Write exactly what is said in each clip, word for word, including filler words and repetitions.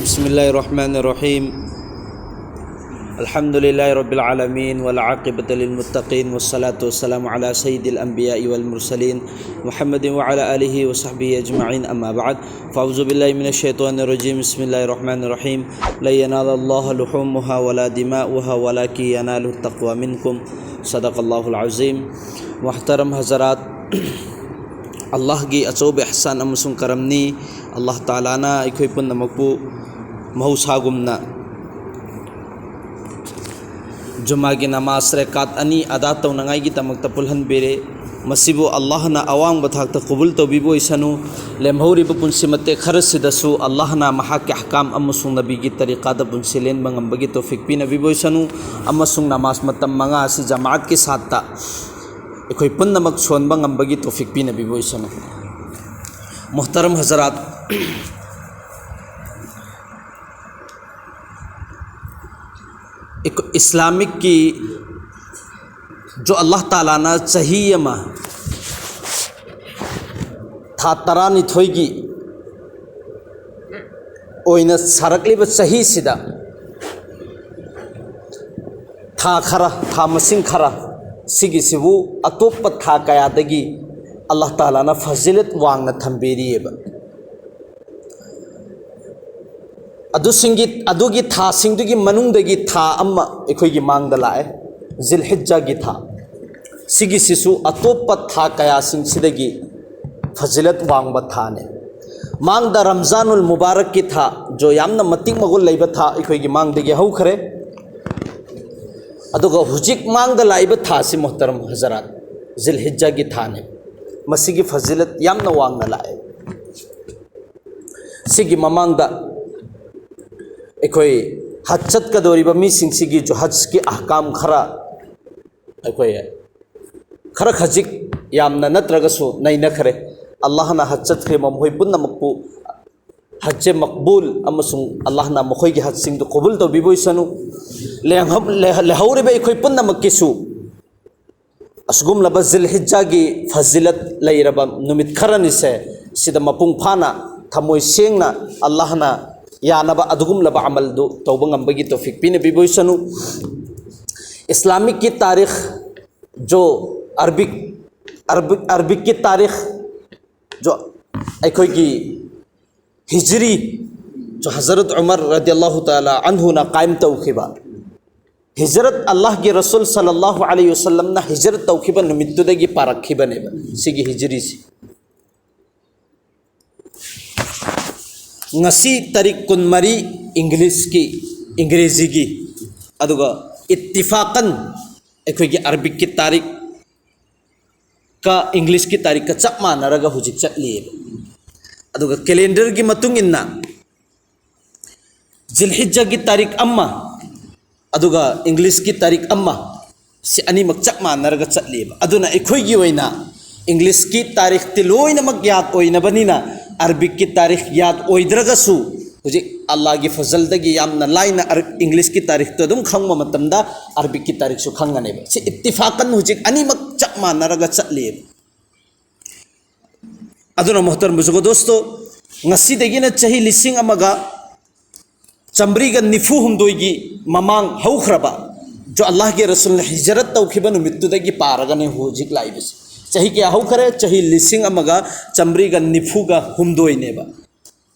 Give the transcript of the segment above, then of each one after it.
بسم الله الرحمن الرحيم. الحمد لله رب العالمين، والعاقبة للمتقين، والصلاة والسلام على سيد الأنبياء والمرسلين، محمد وعلى آله وصحبه أجمعين، أما بعد. فأعوذ بالله من الشيطان الرجيم. بسم الله الرحمن الرحيم. لن ينال الله لحومها ولا دماؤها ولكن يناله التقوى منكم. صدق الله العظيم. محترم حضرات، ꯑꯜꯂꯥꯍꯒꯤ ꯑꯆꯧꯕ ꯏꯍꯁꯥꯟ ꯑꯃꯁꯨꯡ ꯀꯔꯝꯅꯤ꯫ ꯑꯜꯂꯥꯍ ꯇꯥꯂꯥꯅ ꯑꯩꯈꯣꯏ ꯄꯨꯝꯅꯃꯛꯄꯨ ꯃꯍꯧꯁꯥꯒꯨꯝꯅ ꯖꯨꯃꯥꯒꯤ ꯅꯃꯥꯖ ꯔꯦꯀꯥꯠ ꯑꯅꯤ ꯑꯗꯥ ꯇꯧꯅꯉꯥꯏꯒꯤꯗꯃꯛꯇ ꯄꯨꯜꯍꯟꯕꯤꯔꯦ꯫ ꯃꯁꯤꯕꯨ ꯑꯜꯂꯥꯍꯅ ꯑꯋꯥꯡꯕ ꯊꯥꯛꯇ ꯀꯕꯨꯜ ꯇꯧꯕꯤꯕ ꯑꯣꯏꯁꯅꯨ꯫ ꯂꯦꯝꯍꯧꯔꯤꯕ ꯄꯨꯟꯁꯤ ꯃꯇꯦꯛ ꯈꯔꯁꯤꯗꯁꯨ ꯑꯜꯂꯥꯍꯅ ꯃꯍꯥꯛꯀꯤ ꯑꯍꯀꯥꯝ ꯑꯃꯁꯨꯡ ꯅꯕꯤꯒꯤ ꯇꯔꯤꯀꯥꯗ ꯄꯨꯟꯁꯤ ꯂꯦꯟꯕ ꯉꯝꯕꯒꯤ ꯇꯧꯐꯤꯛ ꯄꯤꯅꯕꯤꯕ ꯑꯣꯏꯁꯅꯨ꯫ ꯑꯃꯁꯨꯡ ꯅꯃꯥꯖ ꯃꯇꯝ ꯃꯉꯥ ꯑꯁꯤ ꯖꯃꯥꯠꯀꯤ ꯁꯥꯠꯇ ꯑꯩꯈꯣꯏ ꯄꯨꯝꯅꯃꯛ ꯁꯣꯟꯕ ꯉꯝꯕꯒꯤ ꯇꯧꯐꯤꯛ ꯄꯤꯅꯕꯤꯕ ꯑꯣꯏꯁꯅꯨ꯫ ꯃꯨꯍꯇꯔꯝ ꯍꯖꯔꯥꯠ, ꯏꯀ-, ꯏꯁꯂꯥꯃꯤꯛꯀꯤ ꯖꯣ ꯑꯜꯂꯥꯍ ꯇꯥꯂꯥꯅ ꯆꯍꯤ ꯑꯃ ꯊꯥ ꯇꯔꯥꯅꯤꯊꯣꯏꯒꯤ ꯑꯣꯏꯅ ꯁꯥꯔꯛꯂꯤꯕ ꯆꯍꯤꯁꯤꯗ ꯊꯥ ꯈꯔ, ꯊꯥ ꯃꯁꯤꯡ ꯈꯔ ꯁꯤꯒꯤꯁꯤꯕꯨ ꯑꯇꯣꯞꯄ ꯊꯥ ꯀꯌꯥꯗꯒꯤ ꯑꯜꯂꯥꯍ ꯇꯥꯂꯥꯅ ꯐꯖꯤꯂꯠ ꯋꯥꯡꯅ ꯊꯝꯕꯤꯔꯤꯑꯕ꯫ ꯑꯗꯨꯁꯤꯡꯒꯤ, ꯑꯗꯨꯒꯤ ꯊꯥꯁꯤꯡꯗꯨꯒꯤ ꯃꯅꯨꯡꯗꯒꯤ ꯊꯥ ꯑꯃ ꯑꯩꯈꯣꯏꯒꯤ ꯃꯥꯡꯗ ꯂꯥꯛꯑꯦ, ꯖꯤꯜꯍꯤꯖꯥꯒꯤ ꯊꯥ꯫ ꯁꯤꯒꯤꯁꯤꯁꯨ ꯑꯇꯣꯞꯄ ꯊꯥ ꯀꯌꯥꯁꯤꯡꯁꯤꯗꯒꯤ ꯐꯖꯤꯂꯠ ꯋꯥꯡꯕ ꯊꯥꯅꯤ꯫ ꯃꯥꯡꯗ ꯔꯝꯖꯥꯅꯨꯜ ꯃꯨꯕꯥꯔꯛꯀꯤ ꯊꯥ, ꯖꯣ ꯌꯥꯝꯅ ꯃꯇꯤꯛ ꯃꯒꯨꯟ ꯂꯩꯕ ꯊꯥ ꯑꯩꯈꯣꯏꯒꯤ ꯃꯥꯡꯗꯒꯤ ꯍꯧꯈ꯭ꯔꯦ꯫ ꯑꯗꯨꯒ ꯍꯧꯖꯤꯛ ꯃꯥꯡꯗ ꯂꯥꯛꯏꯕ ꯊꯥꯁꯤ, ꯃꯨꯍꯇꯔꯝ ꯍꯖꯔꯥꯠ, ꯖꯤꯜꯍꯤꯖꯥꯒꯤ ꯊꯥꯅꯤ꯫ ꯃꯁꯤꯒꯤ ꯐꯖꯤꯂꯠ ꯌꯥꯝꯅ ꯋꯥꯡꯅ ꯂꯥꯛꯑꯦ꯫ ꯁꯤꯒꯤ ꯃꯃꯥꯡꯗ ꯑꯩꯈꯣꯏ ꯍꯖ ꯆꯠꯀꯗꯧꯔꯤꯕ ꯃꯤꯁꯤꯡꯁꯤꯒꯤ ꯖꯨ-, ꯍꯖꯀꯤ ꯑꯍꯀꯥꯝ ꯈꯔ ꯑꯩꯈꯣꯏ ꯈꯔ ꯈꯖꯤꯛ ꯌꯥꯝꯅ ꯅꯠꯇ꯭ꯔꯒꯁꯨ ꯅꯩꯅꯈ꯭ꯔꯦ꯫ ꯑꯜꯂꯥꯍꯅ ꯍꯖ ꯆꯠꯈ꯭ꯔꯤꯕ ꯃꯈꯣꯏ ꯄꯨꯝꯅꯃꯛꯄꯨ ꯍꯖ ꯃꯛꯕꯨꯜ ꯑꯃꯁꯨꯡ ꯑꯜꯂꯥꯍꯅ ꯃꯈꯣꯏꯒꯤ ꯍꯖꯁꯤꯡꯗꯨ ꯀꯕꯨꯜ ꯇꯧꯕꯤꯕ ꯑꯣꯏꯁꯅꯨ꯫ ꯂꯩꯍꯧ-, ꯂꯩꯍ-, ꯂꯩꯍꯧꯔꯤꯕ ꯑꯩꯈꯣꯏ ꯄꯨꯝꯅꯃꯛꯀꯤꯁꯨ ꯑꯁꯤꯒꯨꯝꯂꯕ ꯖꯤꯜꯍꯤꯖꯥꯒꯤ ꯐꯖꯤꯂꯠ ꯂꯩꯔꯕ ꯅꯨꯃꯤꯠ ꯈꯔꯅꯤꯁꯦ, ꯁꯤꯗ ꯃꯄꯨꯡ ꯐꯥꯅ, ꯊꯃꯣꯏ ꯁꯦꯡꯅ ꯑꯜꯂꯥꯍꯅ ꯌꯥꯅꯕ ꯑꯗꯨꯒꯨꯝꯂꯕ ꯑꯃꯜꯗꯨ ꯇꯧꯕ ꯉꯝꯕꯒꯤ ꯇꯧꯐꯤꯛ ꯄꯤꯅꯕꯤꯕ ꯑꯣꯏꯁꯅꯨ꯫ ꯏꯁꯂꯥꯃꯤꯛꯀꯤ ꯇꯥꯔꯤꯈ, ꯖꯣ ꯑꯔꯕꯤꯛ ꯑꯔꯕꯤꯛ ꯑꯔꯕꯤꯛꯀꯤ ꯇꯥꯔꯤꯈ, ꯖꯣ ꯑꯩꯈꯣꯏꯒꯤ ꯍꯤꯖ꯭ꯔꯤ, ꯖꯣ ꯍꯖꯔꯠ ꯎꯃꯔ ꯔꯗꯤꯌꯜꯂꯥꯍꯨ ꯇꯥꯂꯥ ꯑꯟꯍꯨꯅ ꯀꯥꯏꯝ ꯇꯧꯈꯤꯕ, ꯍꯤꯖꯔꯠ, ꯑꯜꯂꯥꯍꯒꯤ ꯔꯁꯨꯜ ꯁꯜꯂꯜꯂꯥꯍꯨ ꯑꯂꯩꯍꯤ ꯋꯁꯜꯂꯝꯅ ꯍꯤꯖꯔꯠ ꯇꯧꯈꯤꯕ ꯅꯨꯃꯤꯠꯇꯨꯗꯒꯤ ꯄꯥꯔꯛꯈꯤꯕꯅꯦꯕ ꯁꯤꯒꯤ ꯍꯤꯖ꯭ꯔꯤꯁꯤ꯫ ꯉꯁꯤ ꯇꯥꯔꯤꯛ ꯀꯨꯟꯃꯔꯤ, ꯏꯪꯂꯤꯁꯀꯤ, ꯏꯪꯒ꯭ꯔꯦꯖꯤꯒꯤ, ꯑꯗꯨꯒ ꯏꯠꯇꯤꯐꯥꯀꯟ ꯑꯩꯈꯣꯏꯒꯤ ꯑꯔꯕꯤꯛꯀꯤ ꯇꯥꯔꯤꯛ ꯀ ꯏꯪꯂꯤꯁꯀꯤ ꯇꯥꯔꯤꯛꯀ ꯆꯞ ꯃꯥꯟꯅꯔꯒ ꯍꯧꯖꯤꯛ ꯆꯠꯂꯤꯑꯕ꯫ ꯑꯗꯨꯒ ꯀꯦꯂꯦꯟꯗꯔꯒꯤ ꯃꯇꯨꯡ ꯏꯟꯅ ꯖꯤꯜꯍꯤꯖꯒꯤ ꯇꯥꯔꯤꯛ ꯑꯃ, ꯑꯗꯨꯒ ꯏꯪꯂꯤꯁꯀꯤ ꯇꯥꯔꯤꯛ ꯑꯃ, ꯁꯤ ꯑꯅꯤꯃꯛ ꯆꯞ ꯃꯥꯟꯅꯔꯒ ꯆꯠꯂꯤꯑꯕ꯫ ꯑꯗꯨꯅ ꯑꯩꯈꯣꯏꯒꯤ ꯑꯣꯏꯅ ꯏꯪꯂꯤꯁꯀꯤ ꯇꯥꯔꯤꯛꯇꯤ ꯂꯣꯏꯅꯃꯛ ꯌꯥꯗ ꯑꯣꯏꯅꯕꯅꯤꯅ, ꯑꯔꯕꯤꯛꯀꯤ ꯇꯥꯔꯤꯛ ꯌꯥꯗ ꯑꯣꯏꯗ꯭ꯔꯒꯁꯨ, ꯍꯧꯖꯤꯛ ꯑꯜꯂꯥꯒꯤ ꯐꯖꯜꯗꯒꯤ ꯌꯥꯝꯅ ꯂꯥꯏꯅ ꯑꯔ-, ꯏꯪꯂꯤꯁꯀꯤ ꯇꯥꯔꯤꯛꯇꯣ ꯑꯗꯨꯝ ꯈꯪꯕ ꯃꯇꯝꯗ ꯑꯔꯕꯤꯛꯀꯤ ꯇꯥꯔꯤꯛꯁꯨ ꯈꯪꯒꯅꯦꯕ꯫ ꯁꯤ ꯏꯠꯇꯤꯐꯥꯀꯟ ꯍꯧꯖꯤꯛ ꯑꯅꯤꯃꯛ ꯆꯞ ꯃꯥꯟꯅꯔꯒ ꯆꯠꯂꯤꯑꯕ꯫ ꯑꯗꯨꯅ ꯃꯣꯍꯇꯔꯝ ꯕꯨꯖꯨꯔꯒ ꯗꯣꯁꯇꯣ, ꯉꯁꯤꯗꯒꯤꯅ ꯆꯍꯤ ꯂꯤꯁꯤꯡ ꯑꯃꯒ ꯆꯥꯃꯔꯤꯒ ꯅꯤꯐꯨ ꯍꯨꯝꯗꯣꯏꯒꯤ ꯃꯃꯥꯡ ꯍꯧꯈ꯭ꯔꯕ, ꯖꯣ ꯑꯜꯂꯥꯍꯒꯤ ꯔꯁꯨꯜꯅ ꯍꯤꯖꯔꯠ ꯇꯧꯈꯤꯕ ꯅꯨꯃꯤꯠꯇꯨꯗꯒꯤ ꯄꯥꯔꯒꯅꯦ ꯍꯧꯖꯤꯛ ꯂꯥꯛꯏꯕꯁꯤ꯫ ꯆꯍꯤ ꯀꯌꯥ ꯍꯧꯈꯔꯦ? ꯆꯍꯤ ꯂꯤꯁꯤꯡ ꯑꯃꯒ ꯆꯥꯃꯔꯤꯒ ꯅꯤꯐꯨꯒ ꯍꯨꯝꯗꯣꯏꯅꯦꯕ꯫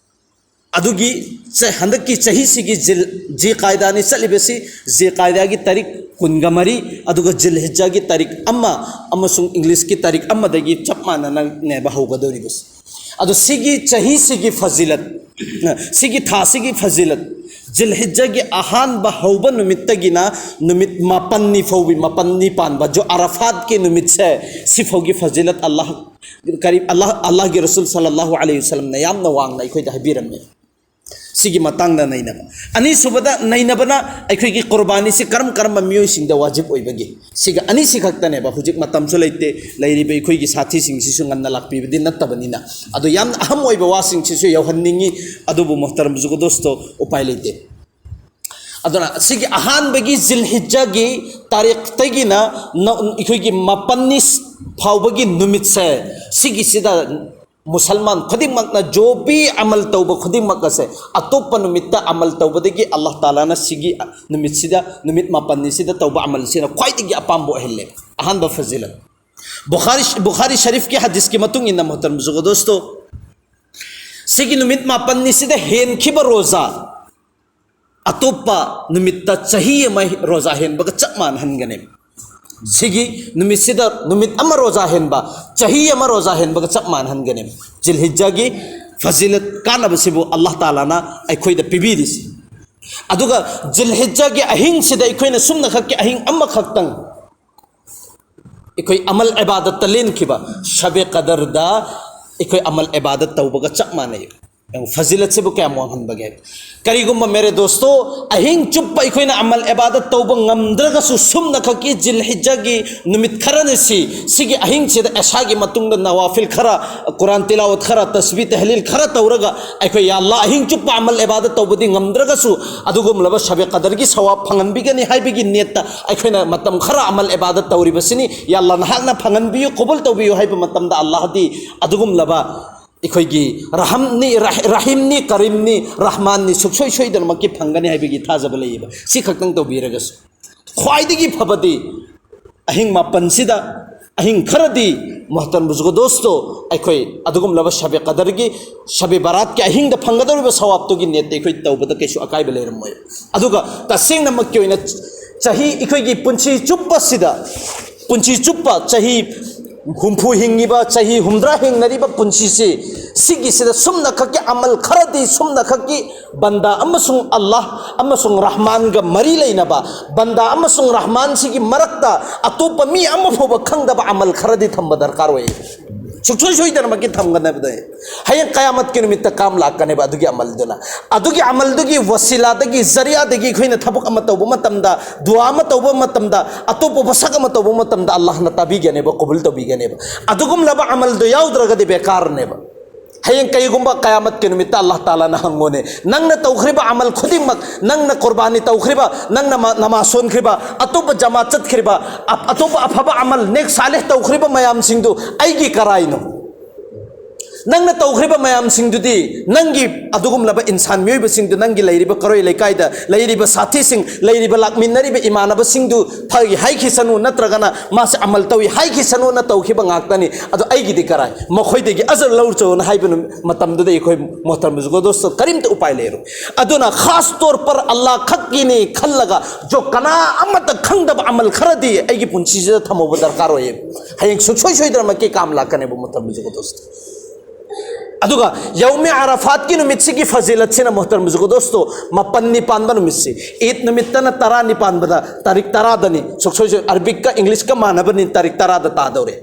ꯑꯗꯨꯒꯤ ꯆ-, ꯍꯟꯗꯛꯀꯤ ꯆꯍꯤꯁꯤꯒꯤ ꯖꯤꯜ-, ꯖꯤ ꯀꯥꯏꯗꯥꯅꯤ ꯆꯠꯂꯤꯕꯁꯤ, ꯖꯤ ꯀꯥꯏꯗꯥꯒꯤ ꯇꯥꯔꯤꯛ ꯀꯨꯟꯒ ꯃꯔꯤ, ꯑꯗꯨꯒ ꯖꯤꯜ ꯍꯤꯖꯥꯒꯤ ꯇꯥꯔꯤꯛ ꯑꯃ ꯑꯃꯁꯨꯡ ꯏꯪꯂꯤꯁꯀꯤ ꯇꯥꯔꯤꯛ ꯑꯃꯗꯒꯤ ꯆꯞ ꯃꯥꯟꯅꯅꯅꯦꯕ ꯍꯧꯒꯗꯧꯔꯤꯕꯁꯤ꯫ ꯑꯗꯣ ꯁꯤꯒꯤ ꯆꯍꯤꯁꯤꯒꯤ ꯐꯖꯤꯂꯠ, ꯁꯤꯒꯤ ꯊꯥꯁꯤꯒꯤ ꯐꯖꯤꯂꯠ, ꯖꯤꯜ ꯍꯤꯖꯥꯒꯤ ꯑꯍꯥꯟꯕ ꯍꯧꯕ ꯅꯨꯃꯤꯠꯇꯒꯤꯅ ꯅꯨꯃꯤꯠ ꯃꯥꯄꯟꯅꯤ ꯐꯥꯎꯕꯤ, ꯃꯥꯄꯟꯅꯤ ꯄꯥꯟꯕ ꯖꯣ ꯑꯔꯥꯐꯥꯠꯀꯤ ꯅꯨꯃꯤꯠꯁꯦ, ꯁꯤꯐꯥꯎꯒꯤ ꯐꯖꯤꯂꯠ ꯑꯜꯂꯥꯍ ꯀꯔꯤꯝ, ꯑꯜꯂꯥꯍ, ꯑꯜꯂꯥꯍꯒꯤ ꯔꯁꯨꯜ ꯁꯜꯂꯜꯂꯥꯍꯨ ꯑꯂꯩꯍꯤ ꯋꯁꯜꯂꯝꯅ ꯌꯥꯝꯅ ꯋꯥꯡꯅ ꯑꯩꯈꯣꯏꯗ ꯍꯥꯏꯕꯤꯔꯝꯃꯦ꯫ ꯁꯤꯒꯤ ꯃꯇꯥꯡꯗ ꯅꯩꯅꯕ꯫ ꯑꯅꯤꯁꯨꯕꯗ ꯅꯩꯅꯕꯅ ꯑꯩꯈꯣꯏꯒꯤ ꯀꯨꯔꯕꯥꯅꯤꯁꯤ ꯀꯔꯝ ꯀꯔꯝꯕ ꯃꯤꯑꯣꯏꯁꯤꯡꯗ ꯋꯥꯖꯤꯕ ꯑꯣꯏꯕꯒꯦ? ꯁꯤꯒ ꯑꯅꯤꯁꯤ ꯈꯛꯇꯅꯦꯕ꯫ ꯍꯧꯖꯤꯛ ꯃꯇꯝꯁꯨ ꯂꯩꯇꯦ, ꯂꯩꯔꯤꯕ ꯑꯩꯈꯣꯏꯒꯤ ꯁꯥꯊꯤꯁꯤꯡꯁꯤꯁꯨ ꯉꯟꯅ ꯂꯥꯛꯄꯤꯕꯗꯤ ꯅꯠꯇꯕꯅꯤꯅ꯫ ꯑꯗꯣ ꯌꯥꯝꯅ ꯑꯍꯝ ꯑꯣꯏꯕ ꯋꯥꯁꯤꯡꯁꯤꯁꯨ ꯌꯧꯍꯟꯅꯤꯡꯉꯤ, ꯑꯗꯨꯕꯨ ꯃꯣꯍꯇꯔꯝ ꯕꯨꯖꯨꯔꯒ ꯗꯣꯁꯇꯣ, ꯎꯄꯥꯏ ꯂꯩꯇꯦ꯫ ꯑꯗꯨꯅ ꯁꯤꯒꯤ ꯑꯍꯥꯟꯕꯒꯤ ꯖꯤꯜ ꯍꯤꯖꯥꯒꯤ ꯇꯥꯔꯤꯛꯇꯒꯤꯅ ꯅ-, ꯑꯩꯈꯣꯏꯒꯤ ꯃꯥꯄꯟꯅꯤ ꯐꯥꯎꯕꯒꯤ ꯅꯨꯃꯤꯠꯁꯦ, ꯁꯤꯒꯤꯁꯤꯗ ꯃꯨꯁꯜꯃꯥꯟ ꯈꯨꯗꯤꯡꯃꯛꯅ ꯖꯣꯕꯤ ꯑꯃꯜ ꯇꯧꯕ ꯈꯨꯗꯤꯡꯃꯛ ꯑꯁꯦ ꯑꯇꯣꯞꯄ ꯅꯨꯃꯤꯠꯇ ꯑꯃꯜ ꯇꯧꯕꯗꯒꯤ ꯑꯜꯂꯥꯍ ꯇꯥꯂꯥꯅ ꯁꯤꯒꯤ ꯅꯨꯃꯤꯠꯁꯤꯗ, ꯅꯨꯃꯤꯠ ꯃꯥꯄꯟꯅꯤꯁꯤꯗ ꯇꯧꯕ ꯑꯃꯜꯁꯤꯅ ꯈ꯭ꯋꯥꯏꯗꯒꯤ ꯑꯄꯥꯝꯕ ꯑꯣꯏꯍꯜꯂꯦ꯫ ꯑꯍꯥꯟꯕ ꯐꯖꯤꯂꯠ꯫ ꯕꯨꯈꯥꯔꯤ, ꯕꯨꯈꯥꯔꯤ ꯁꯔꯤꯐꯀꯤ ꯍꯗꯤꯁꯀꯤ ꯃꯇꯨꯡ ꯏꯟꯅ, ꯃꯣꯍꯇꯔꯝ ꯕꯨꯖꯨꯔꯒ ꯗꯣꯁꯇꯣ, ꯁꯤꯒꯤ ꯅꯨꯃꯤꯠ ꯃꯥꯄꯟꯅꯤꯁꯤꯗ ꯍꯦꯟꯈꯤꯕ ꯔꯣꯖꯥ ꯑꯇꯣꯞꯄ ꯅꯨꯃꯤꯠꯇ ꯆꯍꯤ ꯑꯃ ꯔꯣꯖꯥ ꯍꯦꯟꯕꯒ ꯆꯞ ꯃꯥꯟꯅꯍꯟꯒꯅꯦꯕ꯫ ꯁꯤꯒꯤ ꯅꯨꯃꯤꯠꯁꯤꯗ ꯅꯨꯃꯤꯠ ꯑꯃ ꯔꯣꯖꯥ ꯍꯦꯟꯕ, ꯆꯍꯤ ꯑꯃ ꯔꯣꯖꯥ ꯍꯦꯟꯕꯒ ꯆꯞ ꯃꯥꯟꯅꯍꯟꯒꯅꯦꯕ꯫ ꯖꯤꯜꯍꯤꯖꯥꯒꯤ ꯐꯖꯤꯂꯠ, ꯀꯥꯟꯅꯕꯁꯤꯕꯨ ꯑꯜꯂꯥꯍ ꯇꯥꯂꯥꯅ ꯑꯩꯈꯣꯏꯗ ꯄꯤꯕꯤꯔꯤꯁꯤ꯫ ꯑꯗꯨꯒ ꯖꯤꯜꯍꯤꯖꯥꯒꯤ ꯑꯍꯤꯡꯁꯤꯗ ꯑꯩꯈꯣꯏꯅ ꯁꯨꯝꯅꯈꯛꯀꯤ ꯑꯍꯤꯡ ꯑꯃꯈꯛꯇꯪ ꯑꯩꯈꯣꯏ ꯑꯃꯜ ꯏꯕꯥꯗꯠꯇ ꯂꯦꯟꯈꯤꯕ, ꯁꯕꯦ ꯀꯗꯔꯗ ꯑꯩꯈꯣꯏ ꯑꯃꯜ ꯏꯕꯥꯗꯠ ꯇꯧꯕꯒ ꯆꯞ ꯃꯥꯟꯅꯩ꯫ ꯌꯦꯡꯉꯨ, ꯐꯖꯤꯂꯠꯁꯤꯕꯨ ꯀꯌꯥꯝ ꯋꯥꯡꯍꯟꯕꯒꯦ꯫ ꯀꯔꯤꯒꯨꯝꯕ ꯃꯦꯔꯦ ꯗꯣꯁꯇꯣ, ꯑꯍꯤꯡ ꯆꯨꯞꯄ ꯑꯩꯈꯣꯏꯅ ꯑꯃꯜ ꯏꯕꯥꯗꯠ ꯇꯧꯕ ꯉꯝꯗ꯭ꯔꯒꯁꯨ, ꯁꯨꯝꯅꯈꯛꯀꯤ ꯖꯤꯜꯍꯤꯖꯥꯒꯤ ꯅꯨꯃꯤꯠ ꯈꯔꯅꯤ ꯁꯤ, ꯁꯤꯒꯤ ꯑꯍꯤꯡꯁꯤꯗ ꯏꯁꯥꯒꯤ ꯃꯇꯨꯡꯗ ꯅꯋꯥꯐꯤꯜ ꯈꯔ, ꯀꯨꯔꯥꯟ ꯇꯤꯂꯥꯋꯠ ꯈꯔ, ꯇꯁꯕꯤ ꯇꯍꯂꯤꯜ ꯈꯔ ꯇꯧꯔꯒ ꯑꯩꯈꯣꯏ, "ꯌꯥ ꯑꯜꯂꯥ, ꯑꯍꯤꯡ ꯆꯨꯞꯄ ꯑꯃꯜ ꯏꯕꯥꯗꯠ ꯇꯧꯕꯗꯤ ꯉꯝꯗ꯭ꯔꯒꯁꯨ ꯑꯗꯨꯒꯨꯝꯂꯕ ꯁꯕꯦ ꯀꯗꯔꯒꯤ ꯁꯋꯥꯕ ꯐꯪꯍꯟꯕꯤꯒꯅꯤ" ꯍꯥꯏꯕꯒꯤ ꯅꯤꯌꯠꯇ ꯑꯩꯈꯣꯏꯅ ꯃꯇꯝ ꯈꯔ ꯑꯃꯜ ꯏꯕꯥꯗꯠ ꯇꯧꯔꯤꯕꯁꯤꯅꯤ꯫ "ꯌꯥ ꯑꯜꯂꯥ, ꯅꯍꯥꯛꯅ ꯐꯪꯍꯟꯕꯤꯌꯨ, ꯀꯣꯕꯨꯜ ꯇꯧꯕꯤꯌꯨ" ꯍꯥꯏꯕ ꯃꯇꯝꯗ ꯑꯜꯂꯥꯍꯗꯤ ꯑꯗꯨꯒꯨꯝꯂꯕ ꯑꯩꯈꯣꯏꯒꯤ ꯔꯍꯝꯅꯤ, ꯔꯍ-, ꯔꯍꯤꯝꯅꯤ, ꯀꯔꯤꯝꯅꯤ, ꯔꯍꯃꯥꯟꯅꯤ, ꯁꯨꯡꯁꯣꯏ ꯁꯣꯏꯗꯅꯃꯛꯀꯤ ꯐꯪꯒꯅꯤ ꯍꯥꯏꯕꯒꯤ ꯊꯥꯖꯕ ꯂꯩꯌꯦꯕ꯫ ꯁꯤ ꯈꯛꯇꯪ ꯇꯧꯕꯤꯔꯒꯁꯨ, ꯈ꯭ꯋꯥꯏꯗꯒꯤ ꯐꯕꯗꯤ ꯑꯍꯤꯡ ꯃꯥꯄꯟꯁꯤꯗ, ꯑꯍꯤꯡ ꯈꯔꯗꯤ, ꯃꯣꯍꯇꯔꯝ ꯕꯨꯖꯨꯔꯒ ꯗꯣꯁꯇꯣ, ꯑꯩꯈꯣꯏ ꯑꯗꯨꯒꯨꯝꯂꯕ ꯁꯕꯦ ꯀꯗꯔꯒꯤ, ꯁꯕꯦ ꯕꯔꯥꯠꯀꯤ ꯑꯍꯤꯡꯗ ꯐꯪꯒꯗꯧꯔꯤꯕ ꯁꯋꯥꯕꯇꯨꯒꯤ ꯅꯤꯌꯠꯇ ꯑꯩꯈꯣꯏ ꯇꯧꯕꯗ ꯀꯩꯁꯨ ꯑꯀꯥꯏꯕ ꯂꯩꯔꯝꯃꯣꯏ꯫ ꯑꯗꯨꯒ ꯇꯁꯦꯡꯅꯃꯛꯀꯤ ꯑꯣꯏꯅ ꯆꯍꯤ, ꯑꯩꯈꯣꯏꯒꯤ ꯄꯨꯟꯁꯤ ꯆꯨꯞꯄꯁꯤꯗ, ꯄꯨꯟꯁꯤ ꯆꯨꯞꯄ ꯆꯍꯤ ꯍꯨꯝꯐꯨ ꯍꯤꯡꯉꯤꯕ, ꯆꯍꯤ ꯍꯨꯝꯗ꯭ꯔꯥ ꯍꯤꯡꯅꯔꯤꯕ ꯄꯨꯟꯁꯤꯁꯤ, ꯁꯤꯒꯤꯁꯤꯗ ꯁꯨꯝꯅꯈꯛꯀꯤ ꯑꯃꯜ ꯈꯔꯗꯤ, ꯁꯨꯝꯅꯈꯛꯀꯤ ꯕꯟꯗꯥ ꯑꯃꯁꯨꯡ ꯑꯜꯂꯥꯍ ꯑꯃꯁꯨꯡ ꯔꯍꯃꯥꯟꯒ ꯃꯔꯤ ꯂꯩꯅꯕ, ꯕꯟꯗꯥ ꯑꯃꯁꯨꯡ ꯔꯍꯃꯥꯟꯁꯤꯒꯤ ꯃꯔꯛꯇ ꯑꯇꯣꯞꯄ ꯃꯤ ꯑꯃ ꯐꯥꯎꯕ ꯈꯪꯗꯕ ꯑꯃꯜ ꯈꯔꯗꯤ ꯊꯝꯕ ꯗꯔꯀꯥꯔ ꯑꯣꯏ꯫ ꯁꯨꯡꯁꯣꯏ ꯁꯣꯏꯗꯅꯃꯛꯀꯤ ꯊꯝꯒꯅꯕꯗ꯫ ꯍꯌꯦꯡ ꯀꯌꯥꯃꯠꯀꯤ ꯅꯨꯃꯤꯠꯇ ꯀꯥꯝ ꯂꯥꯛꯀꯅꯦꯕ ꯑꯗꯨꯒꯤ ꯑꯃꯜꯗꯨꯅ꯫ ꯑꯗꯨꯒꯤ ꯑꯃꯜꯗꯨꯒꯤ ꯋꯁꯤꯂꯥꯗꯒꯤ, ꯖꯔꯤꯌꯥꯗꯒꯤ ꯑꯩꯈꯣꯏꯅ ꯊꯕꯛ ꯑꯃ ꯇꯧꯕ ꯃꯇꯝꯗ, ꯗꯨꯋꯥ ꯑꯃ ꯇꯧꯕ ꯃꯇꯝꯗ, ꯑꯇꯣꯞꯄ ꯋꯥꯁꯛ ꯑꯃ ꯇꯧꯕ ꯃꯇꯝꯗ ꯑꯜꯂꯥꯍꯅ ꯇꯥꯕꯤꯒꯅꯦꯕ, ꯀꯕꯨꯜ ꯇꯧꯕꯤꯒꯅꯦꯕ꯫ ꯑꯗꯨꯒꯨꯝꯂꯕ ꯑꯃꯜꯗꯣ ꯌꯥꯎꯗ꯭ꯔꯒꯗꯤ ꯕꯦꯀꯥꯔꯅꯦꯕ꯫ ꯍꯌꯦꯡ ꯀꯩꯒꯨꯝꯕ ꯀꯌꯥꯃꯠꯀꯤ ꯅꯨꯃꯤꯠꯇ ꯑꯜꯂꯥꯍ ꯇꯥꯂꯥꯅ ꯍꯪꯉꯣꯅꯦ, "ꯅꯪꯅ ꯇꯧꯈ꯭ꯔꯤꯕ ꯑꯃꯜ ꯈꯨꯗꯤꯡꯃꯛ, ꯅꯪꯅ ꯀꯨꯔꯕꯥꯅꯤ ꯇꯧꯈ꯭ꯔꯤꯕ, ꯅꯪꯅ ꯃ-, ꯅꯃꯥꯖ ꯁꯣꯟꯈ꯭ꯔꯤꯕ, ꯑꯇꯣꯞꯄ ꯖꯃꯥꯠ ꯆꯠꯈ꯭ꯔꯤꯕ, ꯑ-, ꯑꯇꯣꯞꯄ ꯑꯐꯕ ꯑꯃꯜ, ꯅꯦꯛ ꯁꯥꯂꯦꯍ ꯇꯧꯈ꯭ꯔꯤꯕ ꯃꯌꯥꯝꯁꯤꯡꯗꯨ ꯑꯩꯒꯤ ꯀꯔꯥꯏꯅꯣ?" ꯅꯪꯅ ꯇꯧꯈ꯭ꯔꯤꯕ ꯃꯌꯥꯝꯁꯤꯡꯗꯨꯗꯤ ꯅꯪꯒꯤ ꯑꯗꯨꯒꯨꯝꯂꯕ ꯏꯟꯁꯥꯟ ꯃꯤꯑꯣꯏꯕꯁꯤꯡꯗꯨ, ꯅꯪꯒꯤ ꯂꯩꯔꯤꯕ ꯀꯔꯣꯏ ꯂꯩꯀꯥꯏꯗ ꯂꯩꯔꯤꯕ ꯁꯥꯊꯤꯁꯤꯡ, ꯂꯩꯔꯤꯕ ꯂꯥꯛꯃꯤꯟꯅꯔꯤꯕ ꯏꯃꯥꯟꯅꯕꯁꯤꯡꯗꯨ ꯐꯒꯤ ꯍꯥꯏꯈꯤꯁꯅꯨ, ꯅꯠꯇ꯭ꯔꯒꯅ ꯃꯥꯁꯦ ꯑꯃꯜ ꯇꯧꯏ ꯍꯥꯏꯈꯤꯁꯅꯨꯅ ꯇꯧꯈꯤꯕ ꯉꯥꯛꯇꯅꯤ꯫ ꯑꯗꯣ ꯑꯩꯒꯤꯗꯤ ꯀꯔꯥꯏ? ꯃꯈꯣꯏꯗꯒꯤ ꯑꯖꯔ ꯂꯧꯔꯨꯆꯣꯅ ꯍꯥꯏꯕ ꯅꯨꯃꯤꯠ ꯃꯇꯝꯗꯨꯗ ꯑꯩꯈꯣꯏ ꯃꯣꯍꯇꯔꯝ ꯕꯨꯖꯨꯔꯒ ꯗꯣꯁꯇꯣ ꯀꯔꯤꯝꯇ ꯎꯄꯥꯏ ꯂꯩꯔꯣꯏ꯫ ꯑꯗꯨꯅ ꯈꯥꯁ ꯇꯧꯔ ꯄꯔ ꯑꯜꯂꯥꯍ ꯈꯛꯀꯤꯅꯤ ꯈꯜꯂꯒ ꯖꯣ ꯀꯅꯥ ꯑꯃꯠꯇ ꯈꯪꯗꯕ ꯑꯃꯜ ꯈꯔꯗꯤ ꯑꯩꯒꯤ ꯄꯨꯟꯁꯤꯁꯤꯗ ꯊꯝꯍꯧꯕ ꯗꯔꯀꯥꯔ ꯑꯣꯏꯌꯦ꯫ ꯍꯌꯦꯡ ꯁꯨꯡꯁꯣꯏ ꯁꯣꯏꯗꯅꯃꯛꯀꯤ ꯀꯥꯝ ꯂꯥꯛꯀꯅꯦꯕ ꯃꯣꯍꯇꯔꯝ ꯕꯨꯖꯨꯔꯒ ꯗꯣꯁꯇꯣ꯫ ꯑꯗꯨꯒ ꯌꯧꯃꯦ ꯑꯔꯥꯐꯥꯠꯀꯤ ꯅꯨꯃꯤꯠꯁꯤꯒꯤ ꯐꯖꯤꯂꯠꯁꯤꯅ ꯃꯣꯍꯇꯔꯝ ꯕꯨꯖꯨꯔꯒ ꯗꯣꯁꯇꯣ, ꯃꯥꯄꯟꯅꯤ ꯄꯥꯟꯕ ꯅꯨꯃꯤꯠꯁꯤ, ꯏꯗ ꯅꯨꯃꯤꯠꯇꯅ ꯇꯔꯥꯅꯤ ꯄꯥꯟꯕꯗ ꯇꯥꯔꯤꯛ ꯇꯔꯥꯗꯅꯤ꯫ ꯁꯨꯛꯁꯣꯏ ꯁꯣꯏ ꯑꯔꯕꯤꯛꯀ ꯏꯪꯂꯤꯁꯀ ꯃꯥꯟꯅꯕꯅꯤ, ꯇꯥꯔꯤꯛ ꯇꯔꯥꯗ ꯇꯥꯗꯧꯔꯦ꯫